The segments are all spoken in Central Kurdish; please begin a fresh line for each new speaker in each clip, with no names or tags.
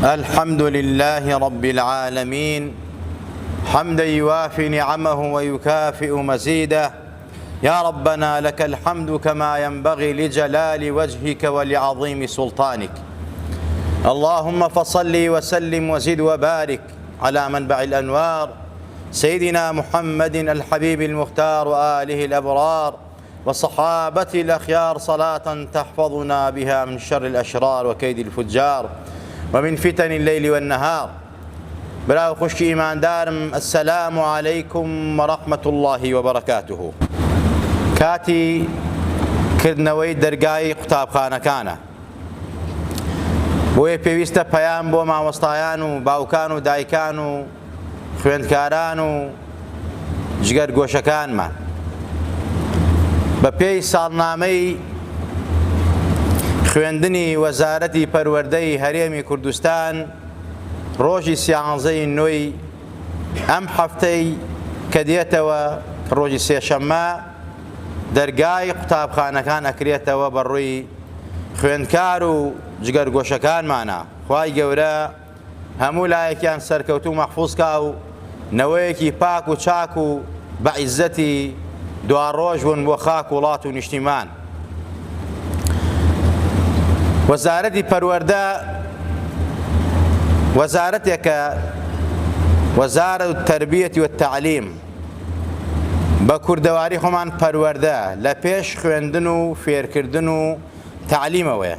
الحمد لله رب العالمين حمدا يوافي نعمه ويكافئ مزيده يا ربنا لك الحمد كما ينبغي لجلال وجهك ولعظيم سلطانك اللهم فصل وسلم وزد وبارك على منبع الأنوار سيدنا محمد الحبيب المختار وآله الأبرار وصحابة الأخيار صلاة تحفظنا بها من شر الأشرار وكيد الفجار ومن فتن الليل والنهار برا خوشکی ئیماندارم السلام علیکم ورحمة اللە وبرکاته کاتی کردنەوەی دەرگای قوتابخانەکانە بۆیە پێویستە پەیام بۆ مامۆستایان و باوکان و دایکان و خوێندکاران و جگەر گۆشەکانمان بە پێی ساڵنامەی خوێندنی وەزارەتی پەروەردەی هەرێمی کوردستان ڕۆژی سیانزەی نۆی ئەم هەفتەی کە دێتەوە ڕۆژی سێشەممە دەرگای قوتابخانەکان ئەکرێتەوە بە ڕووی خوێندکار و جگەرگۆشەکانمانە خوای گەورە هەموو لایەکیان سەرکەوتوو مەحفوز کا و نەوەیەکی پاک و چاک و بە عیزەتی دواڕۆژ بوون بۆ خاک وڵات و نیشتیمان. وەزارەتی پەروەردە وەزارەتێکە وەزارە التربیە والتعلیم بە کوردەواری خۆمان پەروەردە لە پێش خوێندن و فێرکردن و تەعلیمەوەیە.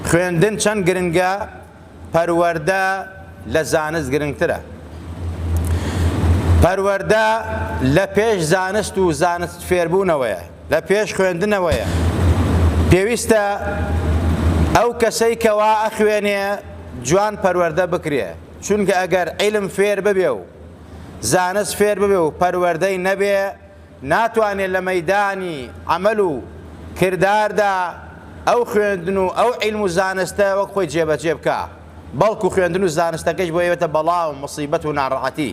خوێندن چەند گرنگە پەروەردە لە زانست گرنگترە. پەروەردە لە پێش زانست و زانست فێربوونەوەیە، لە پێش خوێندنەوەیە. پێویستە ئەو کەسەی کەوا ئەخوێنێ جوان پەروەردە بکرێ، چونکە ئەگەر عیلم فێر ببێ و زانست فێر ببێ و پەروەردەی نەبێ، ناتوانێ لە مەیدانی عەمەل و کرداردا ئەو خوێندن و ئەو عیلم و زانستە وەک خۆی جێبەجێ بکا، بەڵکو خوێندن و زانستەکەیش بۆی ئەبێتە بەڵا و موسیبەت و ناڕەحەتی.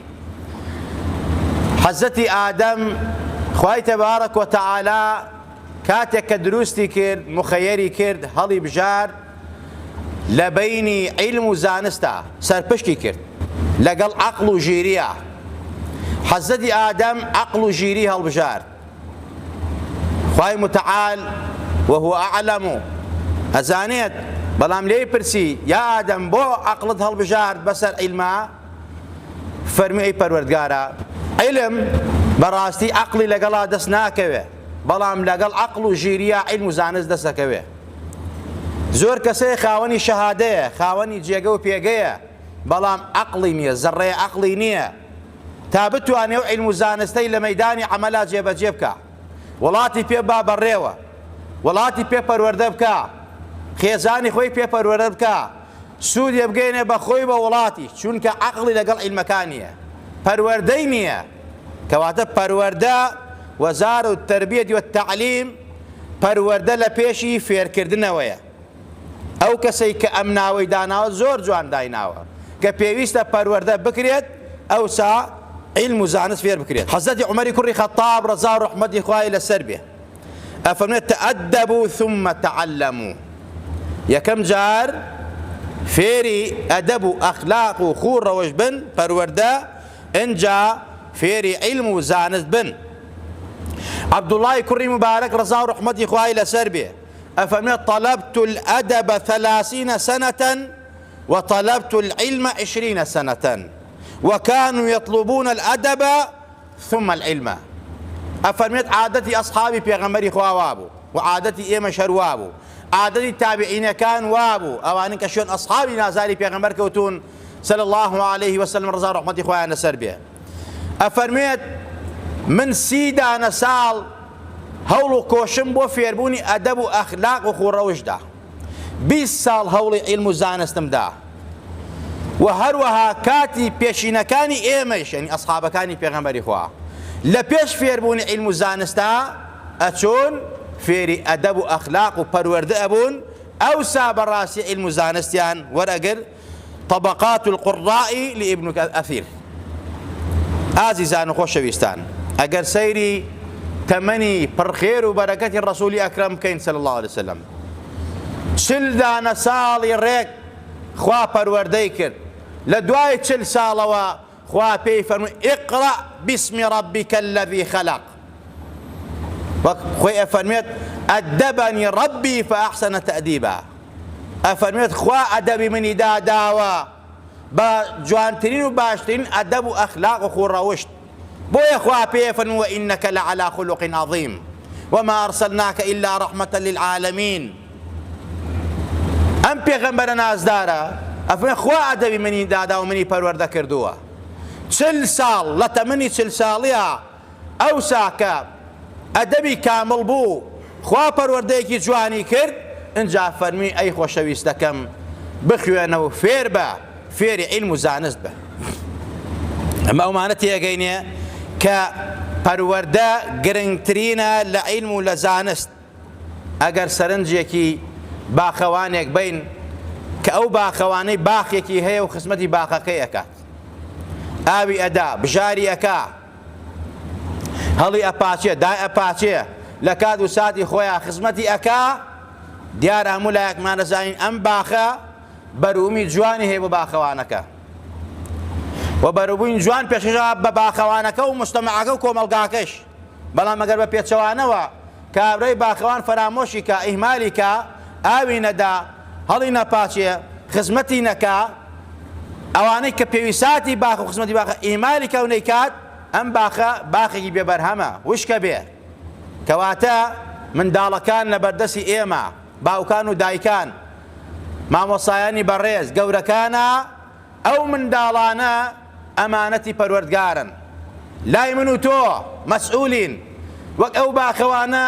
حەزرەتی ئادەم خوای تەبارەک و تەعالا کاتێک کە دروستی کرد موخەیەری کرد هەڵی بژارد لە بەینی عیلم و زانستا سەرپشکی کرد لەگەڵ عەقڵ و ژیرییا. حەزرەتی ئادەم عەقڵ و ژیری هەڵبژارد. خوای متعال وهو اعلم ئەزانێت، بەڵام لێی پرسی، یا ئادەم بۆ عەقڵت هەڵبژارد بەسەر عیلما؟ فەرمووی ئەی پەروەردگارا عیلم بەڕاستی عەقڵی لەگەڵا دەست ناکەوێ، بەڵام لەگەڵ عەقڵ و ژیرییا عیلم و زانست دەست ئەکەوێ. زۆر کەسەیە خاوەنی شەهادەیە، خاوەنی جێگە و پێگەیە، بەڵام عەقڵی نییە، زەڕڕەیە عەقڵی نییە تا بتوانێ ئەو عیلم و زانستەی لە مەیدانی عەمەلا جێبەجێ بکا، وڵاتی پێ با بەڕێوە، وڵاتی پێ پەروەردە بکا، خێزانی خۆی پێ پەروەردە بکا، سوودێ بگەیەنێ بە خۆی و بە وڵاتی، چونکە عەقڵی لەگەڵ عیلمەکان نییە، پەروەردەی نییە، کەواتە پەروەردە، وزارە التربیە والتعلیم، پەروەردە لە پێشی فێرکردنەوەیە. ئەو کەسەی کە ئەم ناوەی داناوە زۆر جوان دایناوە کە پێویستە پەروەردە بکرێت ئەوسا عیلم و زانست فێر بکرێت. حەزرەتی عومەری کوڕی خەتاب ڕەزا و ڕەحمەتی خوای لەسەر بێ ئەفەرموێت تەئەدەبوا ثم تعلموا یەکەم جار فێری ئەدەب و ئەخلاق و خوو ڕەوشت بن پەروەردە ئنجا فێری عیلم و زانست بن. عەبدوڵڵای کوڕی موبارەک ڕەزا و ڕەحمەتی خوای لەسەر بێ ئەفەرموێ طلبت الادب ثلاثین سنة وطلبت العلم عشرین سنة وكانوا يطلبون الادب ثم العلم ئەفەرمێت عادەتی ئەصحابی پێغەمبەری خوا وابوو و عادەتی ئێمەش هەر وابوو عادەتی تابعینەکان وابوو ئەوانەی کە شوێن ئەصحابی نازاری پێغەمبەر کەوتوون صلی الله علیه وسلم ڕەزا و ڕەحمەتی خوایان لەسەر بێ ئەفەرموێت من سی دانە ساڵ هەوڵ و کۆشم بۆ فێربوونی ئەدەب و ئەخلاق و خووڕەوشت دا 20 ساڵ هەوڵی عیلم و زانستم دا و هەروەها کاتی پێشینەکانی ئێمەیش یعنی ئەسحابەکانی پێغەمبەری خوا لە پێش فێربوونی عیلم و زانستا ئەچوون فێری ئەدەب و ئەخلاق و پەروەردە ئەبوون ئەوسا بەڕاستی عیلم و زانستیان وەرئەگرت طبقات القراء لابن الاثیر ئازیزان و خۆشەویستان ئەگەر سەیری تەمەنی پڕخێر و بەرەکەتی ڕەسولی ئەکرەم بکەین صلی الله علیه وسلم چل دانە ساڵی ڕێک خوا پەروەردەی کرد لە دوای چل ساڵەوە خوا پێی فەرموو اقرأ باسم ربک الذی خلق وەک خۆی ئەفەرمێت ئەدەبەنی ربی فاحسن تأدیبا ئەفەرمێت خوا ئەدەبی منی داداوە بە جوانترین و باشترین ئەدەب و ئەخلاق و خوڕەوشت بۆیە خوا پێی فەرموو وإنک لعلی خلق عظیم وما أرسلناک إلا رحمة للعالمین ئەم پێغەمبەرە نازدارە ئەفەرمێ خوا ئەدەبی منی دادا و منی پەروەردە کردووە چل ساڵ لە تەمەنی چل ساڵیە ئەوسا کە ئەدەبی کامڵ بوو خوا پەروەردەیەکی جوانی کرد ئینجا فەرمی ئەی خۆشەویستەکەم بخوێنە و فێر بە فێری عیلم و زانست بە ئەمە ئەومانە تێگەینێ کە پەروەردە گرنگترینە لە عیلم و لە زانست ئەگەر سەرنجێکی باخەوانێک بین کە ئەو باخەوانەی باخێکی هەیە و خزمەتی باخەکەی ئەکات ئاوی ئەدا بژاری ئەکا هەڵی ئەپاچێ دای ئەپاچێ لە کات و ساتی خۆیان خزمەتی ئەکا دیارە هەموو لایەکمان دەزانین ئەم باخە بەرومی جوانی هەیە بۆ باخەوانەکە و بەروبووین جوان پێشکەشە بە باخەوانەکە و مجتەمەعەکە و کۆمەڵگاکەش بەڵام ئەگەر بە پێچەوانەوە کابرای باخەوان فەرامۆشی کا ئیهمالی کا ئاوی نەدا هەڵی نەپاچێ خزمەتی نەکا ئەوانەی کە پێویساتی باخ و خزمەتی باخە ئیهمالی کا و نەیکات ئەم باخە باخێکی بێبەرهەمە وشکە بێ کەواتە منداڵەکان لە بەردەستی ئێمە باوکان و دایکان مامۆسایانی بەڕێز گەورەکانە ئەو منداڵانە ئەمانەتی پەروەردگارن لای من و تۆ مەسئولین وەک ئەو باخەوانە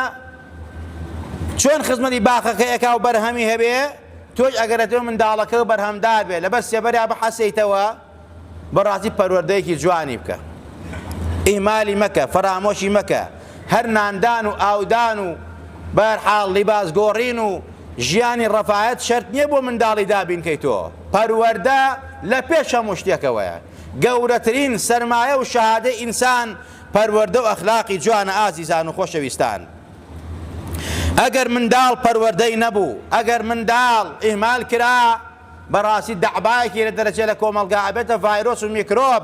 چۆن خزمەتی باخەکە ئەکا و بەرهەمی هەبێ تۆش ئەگەر ئەتەوێ منداڵەکە بەرهەمدار بێ لەبەر سێبەریا بحەسێیتەوە بەڕاستی پەروەردەیەکی جوانی بکە ئیهمالی مەکە فەرامۆشی مەکە هەر ناندان و ئاودان و بەرحاڵ لیباس گۆڕین و ژیانی ڕەفایەت شەرت نییە بۆ منداڵی دابینکەی تۆ پەروەردە لە پێش هەموو شتێکەوەیە گەورەترین سەرمایە و شەهادەی ئینسان پەروەردە و ئەخلاقی جوانە ئازیزان و خۆشەویستان ئەگەر منداڵ پەروەردەی نەبوو ئەگەر منداڵ ئیهمال کرا بەڕاستی دەعبایەکی لە دەرەچێ لە کۆمەڵگا ئەبێتە ڤایرۆس و میکرۆب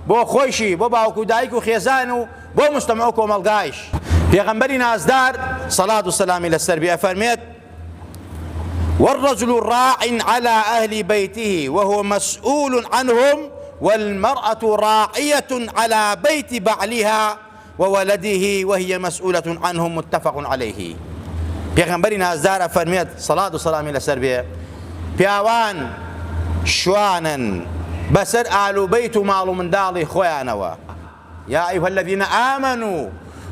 بۆ خۆیشی بۆ باوک و دایک و خێزان و بۆ مجتەمع و کۆمەڵگایش. پێغەمبەری نازدار سەڵات و سەلامی لەسەر بێ ئەفەرمێت، والرجل راع على أهل بيته وهو مسؤول عنهم والمرأة راعية على بيت بعلها وولده وهي مسئولە عنهم متفق علیه پێغەمبەری نازدار ئەفەرمێت سەڵات و سەلامی لەسەر بێ پیاوان شوانن بەسەر ئال و بەیت و ماڵ و منداڵی خۆیانەوە یا أيها الذين آمنوا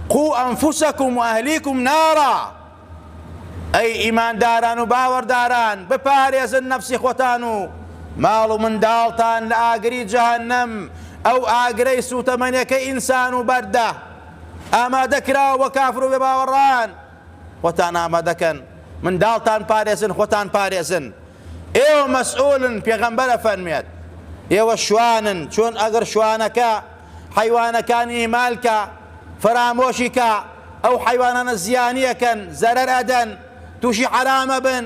قوا أنفسكم وأهليكم نارا ئەی ئیمانداران و باوەڕداران بپارێزن نەفسی خۆتان و ماڵ و منداڵتان لە ئاگری جەهەنەم، ئەو ئاگرەی سووتەمەنیەکەی ئینسان و بەردە ئامادە کراوە بۆ کافر و بێباوەڕان، خۆتان ئامادەکەن منداڵتان پارێزن خۆتان پارێزن ئێوە مەسئولن، پێغەمبەر ئەفەرموێت ئێوە شوانن، چۆن ئەگەر شوانەکە حەیوانەکان ئیهمال کا، فەرامۆشی کا، ئەو حەیوانانە زیانی ئەکەن، زەرەر ئەدەن، تووشی حەرام ئەبن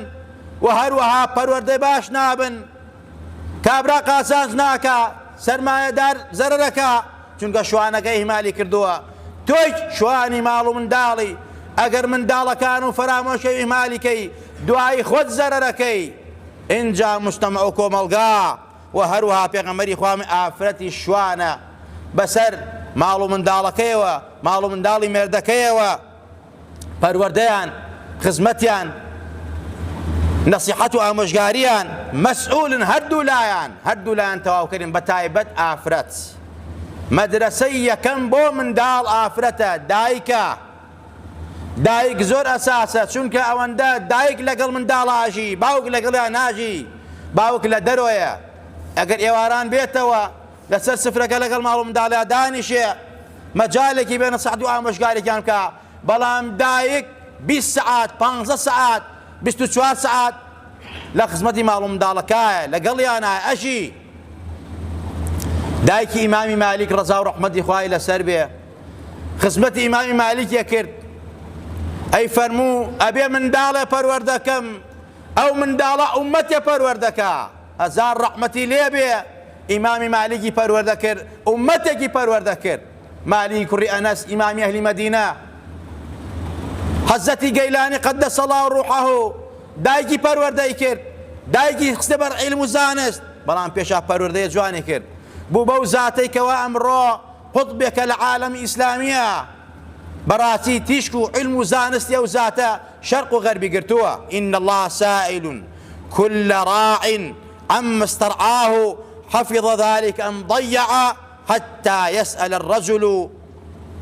و هەروەها پەروەردەی باش نابن. کابرا قازانج ناکا، سەرمایەدار زەرەر ئەکا، چونکە شوانەکە ئیهمالی کردووە. تۆیش شوانی ماڵ و منداڵی، ئەگەر منداڵەکان و فەرامۆشی و ئیهمالی کەی، دوایی خۆت زەرەر ئەکەی. ئینجا موجتەمع و کۆمەڵگا وە هەروەها پێغەمبەری خوا ئافرەتی شوانە بەسەر ماڵ و منداڵەکەیەوە، ماڵ و منداڵی مێردەکەیەوە، پەروەردەیان، خزمەتیان، نەسیحەت و ئامۆژگاریان، مەسئولن هەردوو لایان، هەردوو لایان تەواوکەرین بە تایبەت ئافرەت. مەدرەسەی یەکەم بۆ منداڵ ئافرەتە، دایکە. دایک زۆر ئەساسە چونکە ئەوەندە دایک لەگەڵ منداڵا ئەژی باوک لەگەڵیا ناژی باوک لە دەرۆیە ئەگەر ئێواران بێتەوە لەسەر سفرەکە لەگەڵ ماڵ و منداڵیا دانیشێ مەجالێکی بێ نەسیحەت و ئامۆژگارێکیان بکا بەڵام دایک 20 سەعات 15 سەعات 24 سەعات لە خزمەتی ماڵ و منداڵەکایە لەگەڵیانە ئەژی دایکی ئیمامی مالیک ڕەزا و ڕەحمەتی خوای لەسەر بێ خزمەتی ئیمامی مالیکی کرد ئەی فەرموو ئەبێ منداڵێ پەروەردەکەم ئەو منداڵە ئومەتێ پەروەردەکا. هەزار ڕەحمەتی لێبێ ئیمامی مالیکی پەروەردە کرد، ئوممەتێکی پەروەردە کرد. مالیکی کوڕی ئەنەس ئیمامی ئەهلی مەدینە، حەزرەتی گەیلانی قدس اللە روحه دایکی پەروەردەی کرد، دایکی خستە بەر عیلم و زانست، بەڵام پێشا پەروەردەی جوانی کرد، بوو بەو زاتەی کەوا ئەمڕۆ قوتبێکە لە عالەمی ئیسلامیە. بەڕاستی تیشک و عیلم و زانستی ئەو زاتە شەرق و غەربی گرتووە، ان اللە سائل كل راع عما استرعاه حفظ ذلك ام ضيع حتى يسأل الرجل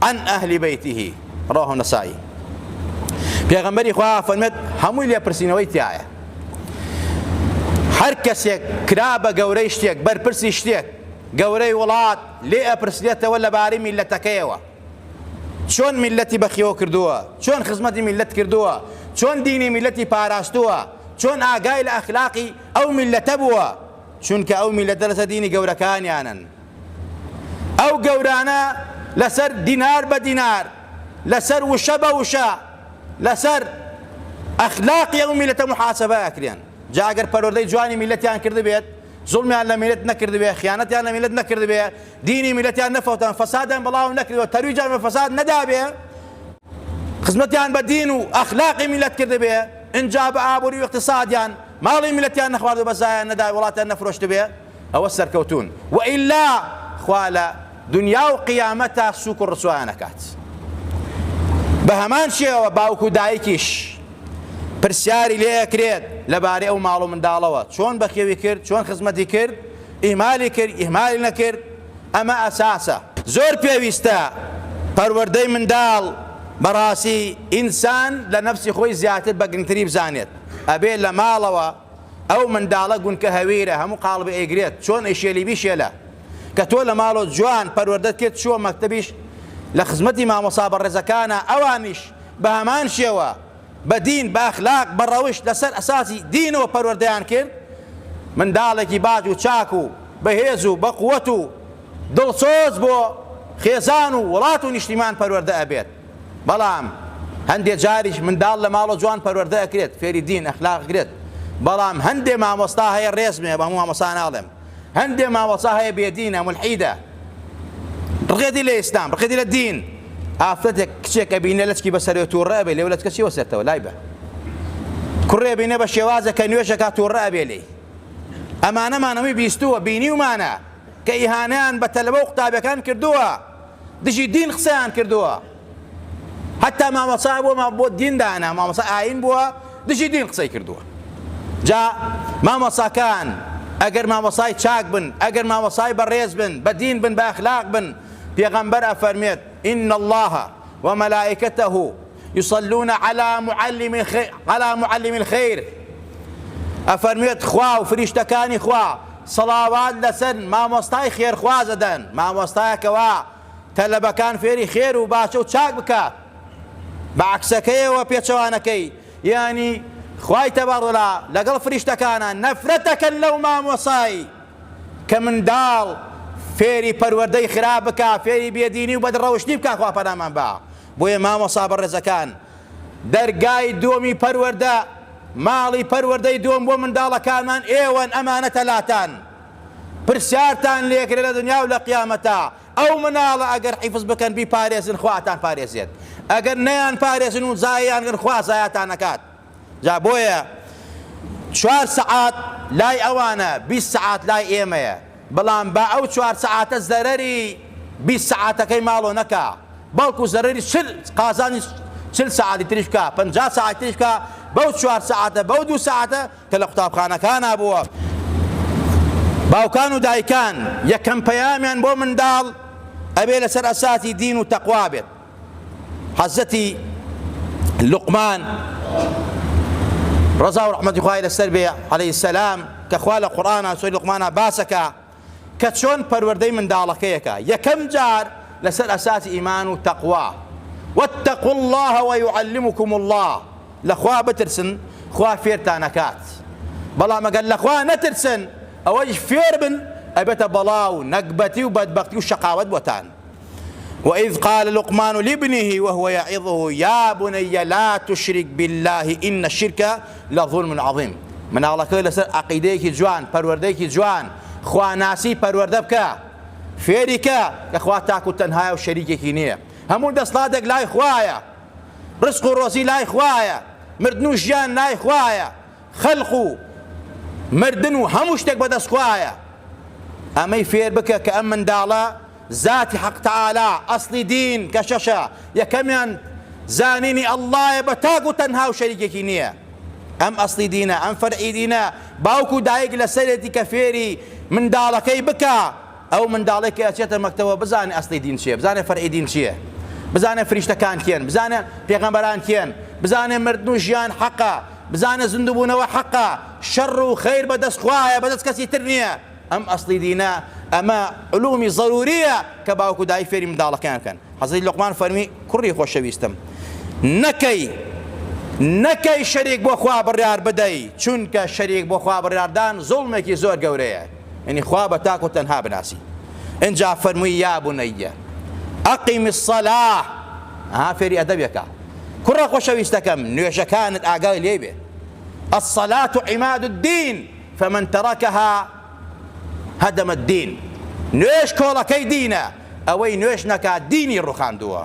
عن اهل بيته رواه النسائی. پێغەمبەری خوا فەرمێت هەمووی لێپرسینەوەی تایە هەر کەسێک کرا بە گەورەی شتێک بەرپرسی شتێک گەورەی وڵات لێ ئەپرسرێتەوە لەبارەی میلەتەکەیەوە چۆن میللەتی بەخێو کردووە، چۆن خزمەتی میللەت کردووە، چۆن دینی میللەتی پاراستووە، چۆن ئاگای لە ئەخلاقی ئەو میللەتە بووە، چونکە ئەو میللەتە لەسەر دینی گەورەکانیانن. ئەو گەورانە لەسەر دینار بە دینار، لەسەر وشە بە وشە، لەسەر ئەخلاقی ئەو میللەتە موحاسەبە ئەکرێن. جا ئەگەر پەروەردەی جوانی میللەتیان کردبێت، زوڵمیان لە میللەت نەکردبێ، خیانەتیان لە میللەت نەکردبێ، دینی میللەتیان نەفەوتان، فەسادیان بڵاو نەکردبێ، تەرویجیان بە فەساد نەدابێ، خزمەتیان بە دین و ئەخلاقی میللەت کردبێ، ئینجا بە ئابووری و ئیقتیسادیان ماڵی میللەتیان نەخواردو بە زایان نەدابێ، وڵاتیان نەفرۆشتبێ، ئەوە سەرکەوتوون. وئیلا خوا لە دونیا و قیامەتا سووک و ڕسوایان ئەکات. بە هەمان شێوە باوک و دایکیش پرسیاری لێ ئەکرێت لەبارەی ئەو ماڵ و منداڵەوە چۆن بەخێوی کرد، چۆن خزمەتی کرد، ئیهمالی کرد، ئیهمالی نەکرد، ئەمە ئەساسە. زۆر پێویستە پەروەردەی منداڵ بەڕاستی ئینسان لە نەفسی خۆی زیاتر بە گرنگتری بزانێت، ئەبێ لە ماڵەوە ئەو منداڵە گونکە هەویرە هەموو قاڵبی ئەیگرێت چۆن ئەیشێلی بیشێلە کە تۆ لە ماڵەوە جوان پەروەردەت کرد چووە مەکتەبیش لە خزمەتی مامۆسا بەڕێزەکانە ئەوانیش بە هەمان شێوە بە دین بە ئەخلاق بە ڕەوشت لەسەر ئەساسی دینەوە پەروەردەیان کرد منداڵێکی باش و چاک و بەهێز و بەقوەت و دڵسۆز بۆ خێزان و وڵات و نیشتیمان پەروەردە ئەبێت بەڵام هەندێ جاریش منداڵ لە ماڵەوە جوان پەروەردە ئەکرێت فێری دین ئەخلاق ئەکرێت بەڵام هەندێ مامۆستا هەیە ڕێزم هەیە بە هەموو مامۆستا ناڵێم هەندێ مامۆستا هەیە بێدینە مولحیدە ڕقێتی لە ئیسلام ڕقێتی لە دین ئافرەتێک کچێک ئەبینێ لەچکی بەسەرێ تووڕە ئەبێ لێو لەچکە چی وەسەرتەوە لای بە کوڕێ بینێ بە شێوازە کە نوێژەکە تووڕە ئەبێ لێی ئەمانەمان هەمووی بیستووە بینیومانە کە ئیهانەیان بە تەلەبە و قوتابیەکان کردووە دژی دین قسەیان کردووە هەتا مامۆستا بووە ما بۆ دین دانا مامۆستا ئاین بووە دژی دین قسەی کردووە جا مامۆساکان ئەگەر مامۆسای چاک بن ئەگەر مامۆسای بەڕێز بن بە دین بن بە ئەخلاق بن پێغەمبەر ئەفەرمێت إن الله وملائكته يصلون على معلم الخير على معلم الخير ئەفەرموێت خوا و فریشتەکانی خوا سەڵاوات لەسەر مامۆستای خێرخواز ئەدەن، مامۆستایەکەوە تەلەبەکان فێری خێر و باشە و چاک بکات، بە عەکسەکەیەوە پێچەوانەکەی یانی خوای تەبارەلا لەگەڵ فریشتەکانە نەفرەتەکەن لەو مامۆسای کە منداڵ فێری پەروەردەی خراپ بکا فێری بێدینی و بەدڕەوشتی بکا خوا پەنامان با بۆیە مامۆسا بەڕێزەکان دەرگای دووەمی پەروەردە، ماڵی پەروەردەی دووەم بۆ منداڵەکانمان ئێوەن ئەمانەتە لاتان. پرسیارتان لێکرێ لە دنیا و لە قیامەتا، ئەو مناڵە ئەگەر حیفز بکەن بیپارێزن خوا ئەتان پارێزێت، ئەگەر نەیان پارێزن و زایەیان کەن خوا زایاتان ئەکات. جا بۆیە چوار سەعات لای ئەوانە 20 سەعات لای ئێمەیە، بەڵام با ئەو چوار سەعاتە زەرەری 20 سەعاتەکەی ماڵۆ نەکا. بەڵکو زەرەری چل قازانجی چل سەعاتی تریش بکا 50 سەعاتی تریش بکا بەو چوار سەعاتە بەو دوو سەعاتە کە لە قوتابخانەکانا بووە. باوکان و دایکان یەکەم پەیامیان بۆ منداڵ ئەبێ لەسەر ئەساسی دین و تەقوا بێت. حەزرەتی لوقمان ڕەزا و ڕەحمەتی خوای لەسەر بێ عەلەیهی سەلام کە خوا لە قورئانا سوری لوقمانا باسەکا کە چۆن پەروەردەی منداڵەکەیەکە یەکەم جار لەسەر ئەساسی ئیمان و تەقوا واتقوا اللە ویعلمکم اللە لە خوا بترسن خوا فێرتان ئەکات بەڵام ئەگەر لە خوا نەترسن ئەوەیش فێر بن ئەبێتە بەڵا و نەگبەتی و بەدبەختی و شەقاوەت بۆتان وإذ قال لقمان لابنه وهو يعظه يا بني لا تشرك بالله إن الشرك لظلم عظيم. مناڵەکەی لەسەر عەقیدەیەکی جوان، پەروەردەیەکی جوان، خواناسی پەروەردە بکە، فێری کە کە خوا تاک و تەنهایە و شەریکێکی نییە، هەموو دەسڵاتێک لای خوایە، ڕزق و ڕۆزی لای خوایە، مردن و ژیان لای خوایە، خەلق و مردن و هەموو شتێک بەدەست خوایە. ئەمەی فێر بکە کە ئەم منداڵە زاتی حەق تەعالا ئەسڵی دین کە شەشە یەکەمیان زانینی اللە یە بە تاک و تەنها و شەریکێکی نییە ئەم ئەسڵی دینە ئەم فەرعی دینە باوک و دایک لەسەرێتی کە فێری منداڵەکەی بکا ئەو منداڵێک کە ئەچێتە مەکتەوە بزانێ ئەسڵی دین چییە بزانێ فەرعی دین چییە بزانێ فریشتەکان کێن بزانێ پێغەمبەران کێن بزانێ مردن و ژیان حەقە بزانێ زیندووبوونەوە حەقە شەڕ و خەیر بەدەست خوایە بەدەست کەسی تر نییە ئەم ئەسڵی دینە ئەمە علومی زەروریە کە باوک و دایک فێری منداڵەکەیان بکەن حەزرەتی لوقمان فەرمی کوڕی خۆشەویستم نەکەی نەکەی شەریک بۆ خوا بڕیار بدەی چونکە شەریک بۆ خوا بڕیاردان زوڵمێکی زۆر گەورەیە یعنی خوا بە تاک و تەنها بناسی ئینجا فەرمووی یا بنیە ئەقیم الصلاة ها فێری ئەدەبێکە کوڕە خۆشەویستەکەم نوێژەکانت ئاگای لێ بێ الصلاة عماد الدین فمن ترکها هدم الدین نوێژ کۆڵەکەی دینە ئەوەی نوێژ نەکات دینی ڕوخاندووە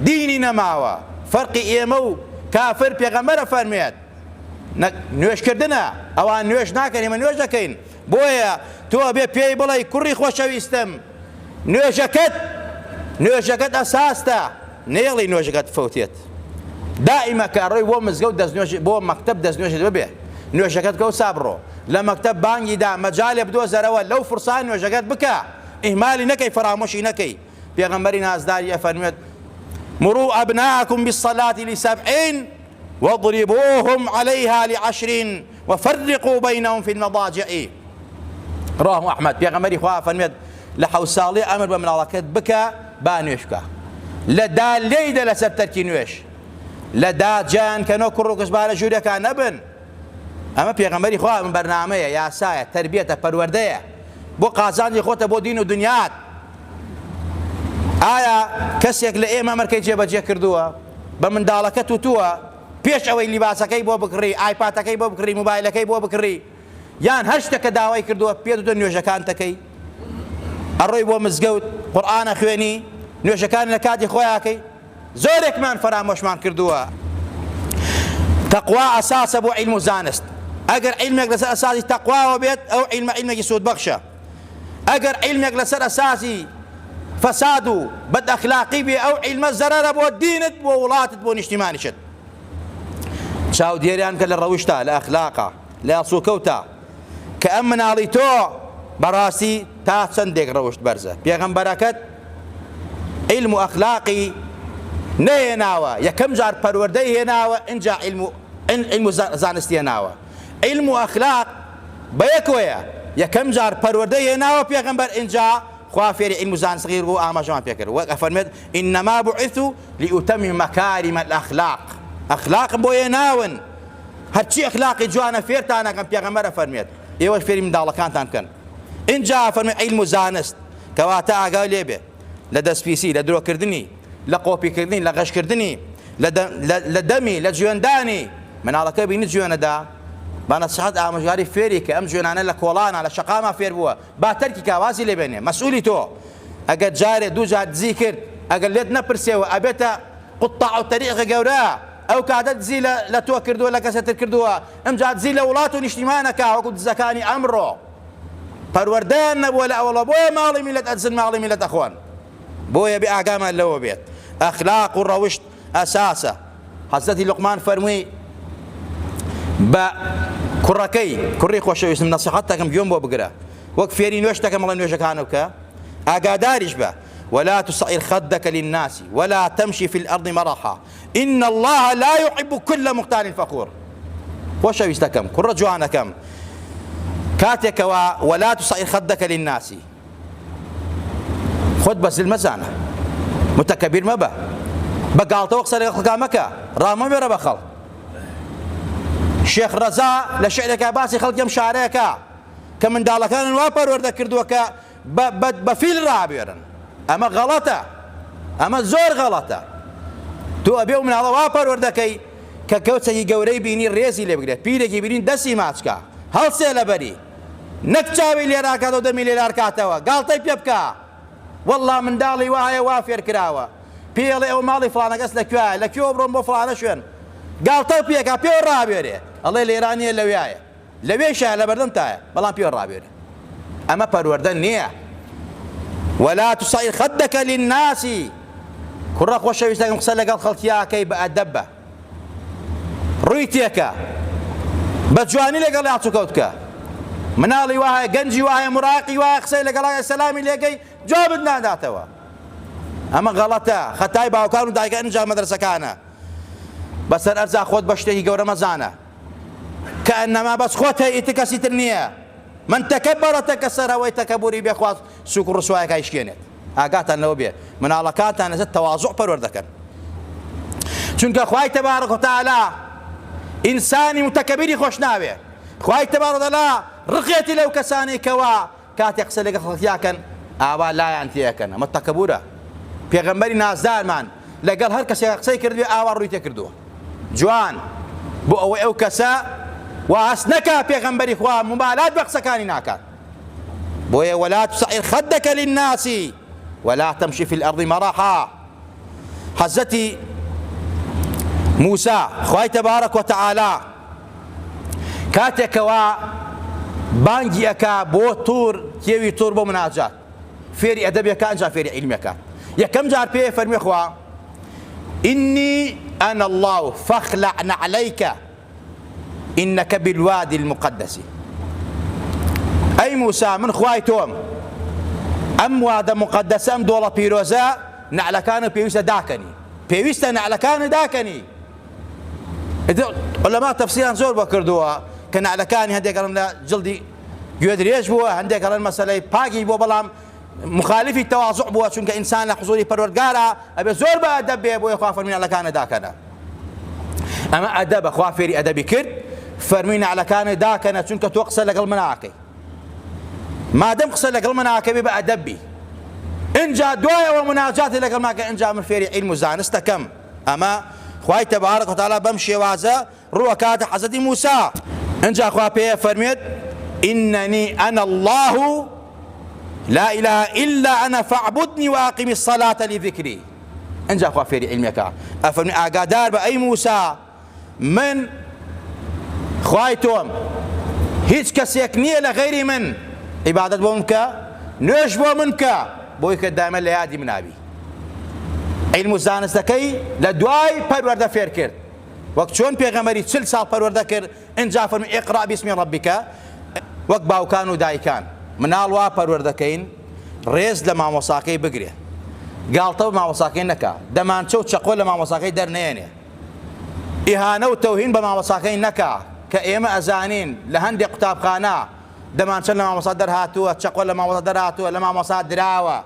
دینی نەماوە فەرقی ئێمە و کافر پێغەمبەرە فەرمێت نوێژکردنە ئەوان نوێژ ناکەن ئێمە نوێژ دەکەین بۆیە تۆ ئەبێ پێی بڵێ کوڕی خۆشەویستم نوێژەکەت نوێژەکەت ئەساستە نەیەڵی نوێژەکەت فەوتێت دائیمە کە ئەڕۆی بۆ مزگەوت دەستنوێژ بۆ مەکتەب دەستنوێژت ببێ نوێژەکەت بکە و سا بڕۆ لە مەکتەب بانگی دا مەجالێ بدۆزەرەوە لەو فرسا نوێژەکەت بکە ئیهمالی نەکەی فەرامۆشی نەکەی پێغەمبەری نازداری ئەفەرموێت مروا أبناءكم بالصلاة لسبع واضربوهم عليها لعشر وفرقوا بينهم في المضاجع رواه أحمد پێغەمبەری خوا فەرمێت لە حەوت ساڵی ئەمر بە مناڵەکەت بکە با نوێژ بکە لە دا لێی دە لەسەر تەرکی نوێژ لە دا جیان کەنۆ کوڕ و کچ با لە ژوورێکا نەبن ئەمە پێغەمبەری خوا ئەمە بەرنامەیە یاسایە تەربیەتە پەروەردەیە بۆ قازانجی خۆتە بۆ دین و دنیات ئایا کەسێک لە ئێمە ئەمەرکەی جێبەجێ کردووە بە منداڵەکە توتووە پێش ئەوەی لیباسەکەی بۆ بکڕی ئایپاتەکەی بۆ بکڕی موبایلەکەی بۆ بکڕی یان هەر شتێک کە داوای کردووە پێت وتووە نوێژەکانتەکەی ئەڕۆی بۆ مزگەوت قورئان ئەخوێنی نوێژەکان لە کاتی خۆیاکەی زۆرێکمان فەرامۆشمان کردووە تەقوا ئەساسە بۆ عیلم و زانست ئەگەر عیلمێک لەسەر ئەساسی تەقواوە بێت ئەو عیلمە عیلمێکی سوودبەخشە ئەگەر عیلمێک لەسەر ئەساسی فەساد و بەد ئەخلاقی بێ ئەو عیلمە زەرەرە بۆ دینت بۆ وڵاتت بۆ نیشتیمانیشت چاودێریان کە لە ڕەوشتا لە ئەخلاقا لە هەڵسوکەوتا کە ئەم مناڵی تۆ بەڕاستی تا چەندێک ڕەوشت بەرزە پێغەمبەرەکەت عیلم و ئەخلاقی نەهێناوە یەکەم جار پەروەردەی هێناوە ئینجا عیلم و عیلم و زانستی هێناوە عیلم و ئەخلاق بەیەکەوەیە یەکەم جار پەروەردەی هێناوە پێغەمبەر ئینجا خوا فێری عیلم و زانستی بوو ئاماژەمان پێکرد وەک ئەفەرمێت إنما بعثت لأتمم مكارم الأخلاق ئەخلاقم بۆ هێناون هەرچی ئەخلاقی جوانە فێرتان ئەکەم پێغەمبەر ئەفەرمێت ئێوەش فێری منداڵەکانتان بکەن ئینجا ئەفەرمێ عیلم و زانست کەواتە ئاگای لێ بێ لە دەستپیسی لە درۆکردنی لە قۆپیکردنی لە غەشکردنی لە دەمی لە جوێندانی مناڵەکە بینی جوێنەدا بە نەسیحەت ئامۆژگاری فێری کە ئەم جوێنانە لە کۆڵانە لە شەقاما فێر بووە با تەرکی کا وازی لێ بێنێ مەسئولی تۆ ئەگەر جارێ دوو جار دزی کرد ئەگەر لێت نەپرسێەوە ئەبێتە قطاع و طریق گەورە ئەو کاتە دزی لە تۆ کردووە لە کەسە تر کردووە ئەمجا دزی لە وڵات و نیشتیمانەکە وەکو دزەکانی ئەمڕۆ پەروەردەیان نەبووە لە ئەوەڵە بۆیە ماڵی میلەت ئەدزن ماڵی میلەت ئەخۆن بۆیە بێ ئاگامان لەوە بێت ئەخلاق و ڕەوشت ئەساسە حەزرەتی لوقمان فەرمووی بە کوڕەکەی کوڕی خۆشەویستم نەسیحەت دەکەم گوێم بۆ بگرە وەک فێری نوێژ دەکەم بڵێ نوێژەکانە بکە ئاگاداریش بە ولا تصعر خدك للناس ولا تمشي في الأرض مرحا إن الله لا يحب كل مختال فخور خۆشەویستەکەم کوڕە جوانەکەم کاتێکەوە ولا تصعر خدك للناس خۆت بە زل مەزانە متەکەبیر مەبە بە گاڵتەوە قسە لەگەڵ خەڵکا مەکە ڕامەوێرە بە خەڵک شێخ ڕەزا لە شعرێکا باسی خەڵکی ئەم شارەیەکە کە منداڵەکانن وا پەروەردە کردووە کە بە فیل ڕابێرن ئەمە غەڵەتە ئەمە زۆر غەڵەتە تۆ ئەبێ و مناڵە وا پەروەردەکەی. کە کەوچەکی گەورەی بینی ڕێزی لێ بگرێت، پیرێکی بینی دەستی ماچ کا، هەڵسێ لەبەری، نەک چاوی لێ ڕاکاتەوە دەمی لێ لارکاتەوە، گاڵتەی پێ بکا. وەڵڵا منداڵی وا هەیە وا فێر کراوە، پێی ئەڵێ ئەوە ماڵی فڵانە کەس لە کوێیە، لە کوێوە بڕۆم بۆ فڵانە شوێن، گاڵتەو پێ ئەکا، پێوە ڕابوێرێ، ئەڵێ لێرا نییە لەویایە. لەوێشایە لەبەردەمتایە بەڵام پێوە ڕابوێرە ئەمە پەروەردە نییە ولا تصعر خدك للناس کوڕە خۆشەویستەکەم قسە لەگەڵ خەڵکیاکەی بە ئەدەب بە ڕووی تێکە بە جوانی لەگەڵ یاچوکەوت بکە مناڵی وایە گەنجی وایە مراقی وایە قسەی لەگەڵ سەلامی لێگەی جوابت ناداتەوە ئەمە غەڵەتە خەتای باوکان و دایکان ئینجا مەدرسەکانە بەسەر ئەرزا خۆت بە شتێکی گەورە مەزانە کەئەنەما بەس خۆت هەی ئیتر کەسی تر نییە من تەکەبەرە تەکەسەر ئەوەی تەکەبوری بێخواست سوک و ڕسوایەکای شکێنێت ئاگاتان لەوە بێ مناڵەکانتان لەسەر تەوازع پەروەردەکەن چونکە خوای تەبارک و تەعالا ئینسانی متەکەبیری خۆش ناوێ خوای تەبارک و تەعالا ڕقێتی لەو کەسانەی کەوا کاتێک قسە لەگەڵ خەڵکیا کەن ئاوا لایان تێ ئەکەن ئەمە تەکەبورە پێغەمبەری نازدارمان لەگەڵ هەر کەسێک قسەی کردبێ ئاوا ڕووی تێ کردووە جوان بۆ ئەوەی ئەو کەسە وا هەست نەکا پێغەمبەری خوا مبالات بە قسەکانی ناکات بۆیە ولا تسعر خدك للناس ولا تمشي في الأرض مرحا حەزەتی موسا خوای تبارک وتعالی کاتێک کەوا بانگی ئەکا بۆ تور کێوی تور بۆ مناجات فێری ئەدەبێکا ئەنجا فێری عیلمێکا یەکەم جار پێ فەرمی خوا إني أنا الله فاخلع نعليك إنك بالوادي المقدس ئەی موسا من خوای تۆم ئەم وادە مقدسە ئەم دۆڵە پیرۆزە نەعلەکانت پێویستە داکەنی پێویستە نەعلەکانت داکەنی علەما تەفسیران زۆر بۆ کردووە کە نەعلەکانی هەندێک ئەڵێن لە جڵدی گوێدرێژ بووە هەندێک ئەڵێن مەسەلەی پاکی بووە بەڵام مخالفی تەواضع بووە چونکە ئینسان لە حزوری پەروەردگارا ئەبێ زۆر بە ئەدەب بێ بۆیە خوا فەرمی نەعلەکانت داکەنە ئەمە ئەدەبە خوا فێری ئەدەبی کرد فەرمی نەعلەکانت داکەنە چونکە تۆ قسە لەگەڵ من ناکەی مادەم قسە لەگەڵ من ناکەی بە ئەدەب بی ئینجا دوایەوە مناجاتی لەگەڵ ماکە ئینجا من فێری عیلم و زانست دەکەم ئەمە خوای تبارک و تعالی بەم شێوازە ڕووەکاتە حەزرەتی موسا ئینجا خوا پێ فەرمێت إنني أنا الله لا إله إلا أنا فاعبدني وأقم الصلاة لذكري ئینجا خوا فێری عیلمێکە ئەفەرمی ئاگادار بە ئەی موسا من خوای تۆم هیچ کەسێک نییە لە غەیری من عیبادەت بۆ من بکە نوێژ بۆ من بکە بۆی کە دایمە لە یادی منابی عیلم و زانستەکەی لە دوای پەروەردە فێر کرد وەک چۆن پێغەمبەری چل ساڵ پەروەردە کرد ئینجا فەرمی اقرأ باسم ربک وەک باوکان و دایکان مناڵ وا پەروەردەکەین ڕێز لە مامۆساکەی بگرێ گاڵتە بە مامۆساکەی نەکا دەمانچە و چەقۆ لە مامۆساکەی دەرنەیەنێ ئیهانە و تەوهین بە مامۆساکەی نەکا کە ئێمە ئەزانین لە هەندێک قوتابخانە دەمانچە لە مامۆسا دەرهاتووە چەقۆ لە مامۆسا دەرهاتووە لە مامۆسا دراوە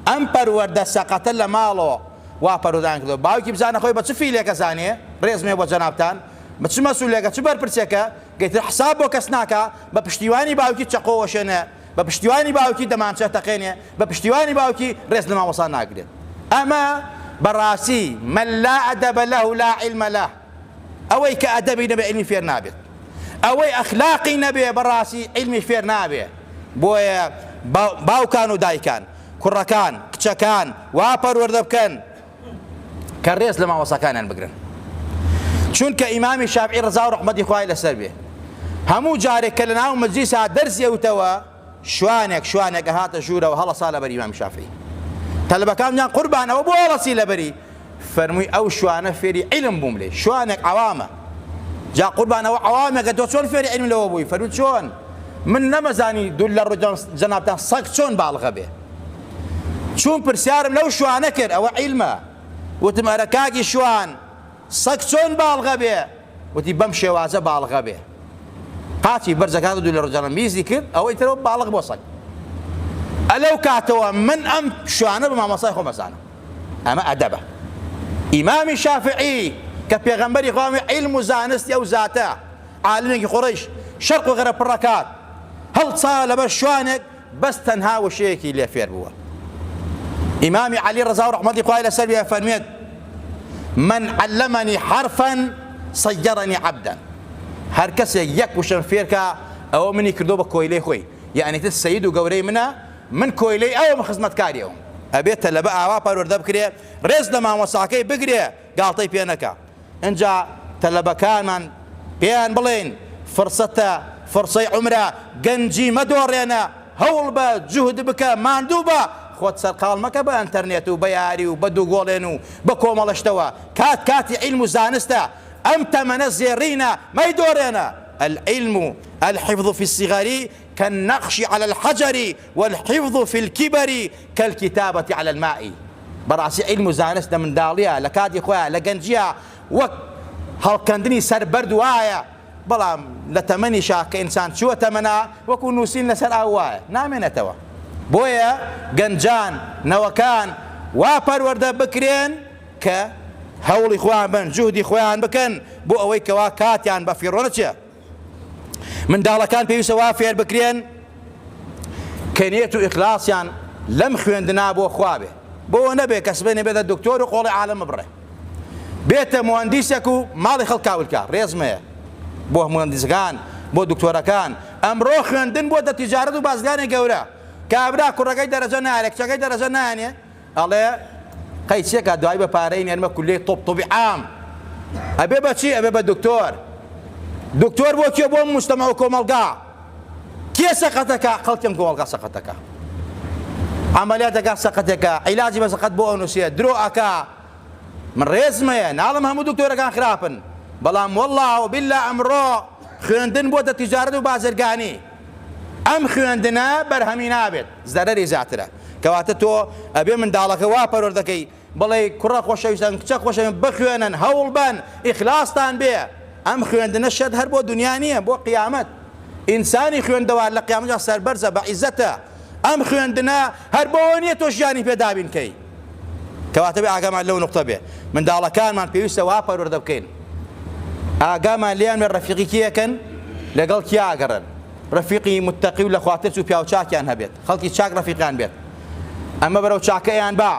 ئەم پەروەردە سەقەتە لە ماڵەوە وا پەروەردەیان کردوە باوکی بزانە خۆی بە چ فیلێکە زانێ ڕێزم هەیە بۆ جەنابتان بە چ مەسولێکە چ بەرپرسێکە گەیتر حساب بۆ کەس ناکا بە پشتیوانی باوکی چەقۆ وەشێنێ بە پشتیوانی باوکی دەمانچە تەقێنێ بە پشتیوانی باوکی ڕێز لە مامۆستا ناگرێت ئەمە بەڕاستی من لا أدب له لا علم له ئەوەی کە ئەدەبی نەبێ عیلمی فێر نابێت ئەوەی ئەخلاقی نەبێ بەڕاستی عیلمی فێر نابێ بۆیە باوکان و دایکان کوڕەکان کچەکان وا پەروەردە بکەن کە ڕێز لە مامۆستاکانیان بگرن چونکە ئیمامی شافعی ڕەزا و ڕەحمەتی خوای لەسەر بێ هەموو جارێک کە لەناو مەجلیسا دەرسی ئەوتەوە شوانێک شوانێک ئەهاتە ژوورەوە هەڵەسا لەبەر ئیمامی شافعی تەلەبەکان یان قوربان ئەوە بۆ هەڵەسی لەبەری فەرمووی ئەو شوانە فێری عیلم بووم لێ شوانێک عەوامە جا قوربان ئەوە عەوامێکە تۆ چۆن فێری عیلم لەوە بووی فەرمووی چۆن من نەمەزانی دوور لە ڕووی جەنابتان سەگ چۆن باڵغە بێ چوون پرسیارم لەو شوانە کرد ئەوە عیلمە وتم ئەرە کاکی شوان سەگ چۆن باڵغە بێ وتی بەم شێوازە باڵغە بێ قاچی بەرزەکات و دوو لە ڕۆژانە میزی کرد ئەوەی ترەوە باڵغ بۆ سەگ ئەلەو کاتەوە من ئەم شوانە بە مامۆستای خۆم ئەزانم ئەمە ئەدەبە ئیمامی شافعی کە پێغەمبەری خوا عیلم و زانستی ئەو زاتە عالمێکی قوڕەیش شەرق و غەرب پڕەکات هەڵسا لەبەر شوانێک بەس تەنها وشەیەکی لێ فێر بووە ئیمامی عەلی ڕەزا و ڕەحمەتی خوای لەسەر بێ فەرمێت من علمني حرفا صیرنی عبدا هەر کەسێک یەک وشەم فێرکا ئەوە منی کردووە بە کۆیلەی خۆی یەعنی تر سەید و گەورەی منە من کۆیلەی ئەوم خزمەتکاری ئەوم ئەبێ تەلەبە ئاوا پەروەردە بکرێ ڕێز لە مامۆستاکەی بگرێ گاڵتەی پێ نەکا ئینجا تەلەبەکانمان پێیان بڵێین فرسەتە فرسەی عومرە گەنجی مەدۆڕێنە هەوڵ بە جوهد بکە ماندوو بە خۆت سەرقاڵ مەکە بە ئەنتەرنێت و بە یاری و بە دووگۆڵێن و بە کۆمەڵە شتەوە کات کاتی عیلم و زانستە ئەم تەمەنە زێڕینە مەیدۆڕێنە العلم الحفظ في الصغر كالنقش على الحجر والحفظ في الكبر كالكتابة على الماء بەڕاستی عیلم و زانست لە منداڵیا لە کاتی خۆیا لە گەنجیا وەک هەڵکەندنی سەر بەرد وایە بەڵام لە تەمەنیشا کە ئینسان چووە تەمەنا وەکو نووسین لەسەر ئاو وایە نامێنێتەوە بۆیە گەنجان نەوەکان وا پەروەردە بکرێن کە هەوڵی خۆیان بن جوهدی خۆیان بکەن بۆ ئەوەی کەوا کاتیان بەفیڕۆ نەچێ. منداڵەکان پێویستە وا فێر بکرێن کە نێت و ئیخلاسیان لەم خوێندنا بۆ خوا بێ بۆ نەبێ کە سبەینێ بێتە دکتۆر و قۆڵی عالەم ببڕێ بێتە مهندیسێک و ماڵی خەڵک کاولکا ڕێزمەیە بۆ مهندیسەکان بۆ دکتۆرەکان ئەمڕۆ خوێندن بۆتە تیجارەت و بازرگانی گەورە کابرا کوڕەکەی دەرەجە نارێ کچەکەی دەرەجە نانێ ئەڵێ قەی چێکا دوای بە پارەی نێرمە کولیەی طب طبی عام ئەبێ بە چی ئەبێ بە دکتۆر دکتۆر بۆ کێ بۆ مجتمع و کۆمەڵگا کێ سەقەتەکە خەڵکم کۆمەڵگا سەقەتەکە عملیاتەکە سەقەتێکە عیلاجی بە سەقەت بۆ ئەنووسێ درۆ ئەکا من ڕێزم هەیە ناڵم هەموو دکتۆرەکان خراپن بەڵام والله و بالله ئەمڕۆ خوێندن بۆتە تیجارەت و بازرگانی ئەم خوێندنە بەرهەمی نابێت زەرەری زیاترە کەواتە تۆ ئەبێ منداڵەکە وا پەروەردەکەی بڵێی کوڕە خۆشەویستان کچە خۆشەویستان بخوێنن هەوڵ بەن ئیخلاستان بێ ئەم خوێندنە شەرت هەر بۆ دنیا نییە بۆ قیامەت ئینسانی خوێندەوار لە قیامەتدا سەربەرزە بە عیزەتە ئەم خوێندنە هەر بۆوە نییە تۆ ژیانی پێ دابین کەی کەواتە بێ ئاگامان لەو نقطە بێ منداڵەکانمان پێویستە وا پەروەردە بکەین ئاگامان لێیان بێ ڕەفیقی کێکن لەگەڵ کیا ئەگەڕێن ڕەفیقی متەقی و لەخواترس و پیاوچاکیان هەبێت خەڵکی چاک ڕەفیقیان بێت ئەمە بەرەو چاکەیان با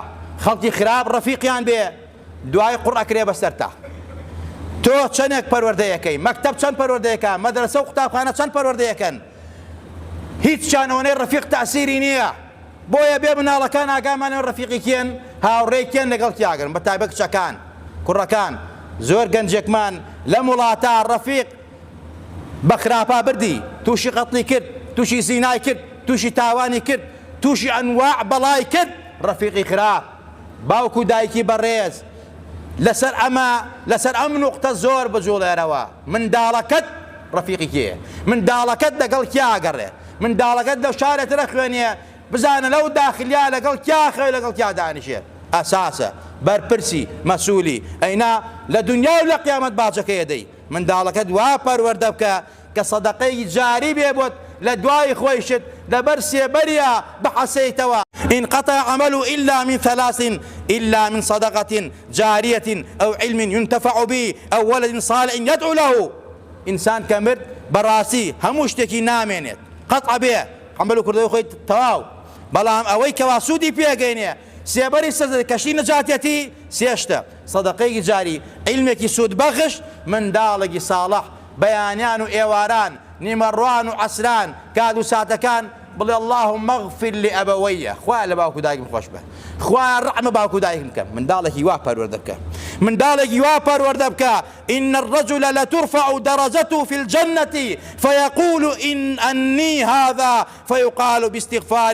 خەڵکی خراپ ڕەفیقیان بێ دوای قوڕ ئەکرێ بەسەرتا تۆ چەندێک پەروەردەیەکەی مەکتەب چەند پەروەردەیەکە مەدرەسە و قوتابخانە چەند پەروەردەیەکەن هیچیان ئەوەنەی ڕەفیق تاسیری نییە بۆیە بێ مناڵەکان ئاگامان لەوە ڕەفیقی کێن هاوڕێی کێن لەگەڵ کیاگەن بە تایبەت کچەکان کوڕەکان زۆر گەنجێکمان لەم وڵاتە ڕەفیق بە خراپا بردی توشی قەتڵی کرد توشی زینای کرد توشی تاوانی کرد توشی ئەنواع بەڵای کرد ڕەفیقی خراپ باوک و دایکی بەڕێز لەسەر ئەمە لەسەر ئەم نوقتە زۆر بجوڵێرەوە منداڵەکەت ڕەفیقی کێیە منداڵەکەت لەگەڵ کیا ئەگەڕێ منداڵەکەت لە شارێ ترە خوێنێ بزانە لەو داخلیا لەگەڵ کیا خەوێ لەگەڵ کیا دانیشێ ئەساسە بەرپرسی مەسولی ئەینا لە دنیا و لە قیامەت باجەکەی ئەدەی منداڵەکەت وا پەروەردە بکە کە سەدەقەی جاری بێ بۆت لە دوای خۆیشت لەبەر سێبەریا بحەسێیتەوە. انقطع عمل الا من ثلاث الا من صدقە جاریە او علم ينتفع به او ولد صالح يدعو له ئینسان کە مرد بەڕاستی هەموو شتێکی نامێنێت قەتع بێ عەمەل و کردەوەی خۆی تەواو بەڵام ئەوەی کەوا سوودی پێگەینێ سێبەری سەر کەشتی نەجاتیەتی سێ شتە سەدەقەیەکی جاری، عیلمێکی سوودبەخش، منداڵێکی ساڵح، بەیانیان و ئێواران، نیمەڕوان و عەسران، کات و ساتەکان بڵێ اللهم اغفر لابوی، خوایە لە باوک و دایکم خۆش بە، خوایە ڕەحم بە باوک و دایکم بکە، منداڵێکی وا پەروەردە بکە، منداڵێکی وا پەروەردە بکە، ان الرجل لترفع درجته فی الجنة فیقول ان انی هذا فیقال باستغفار.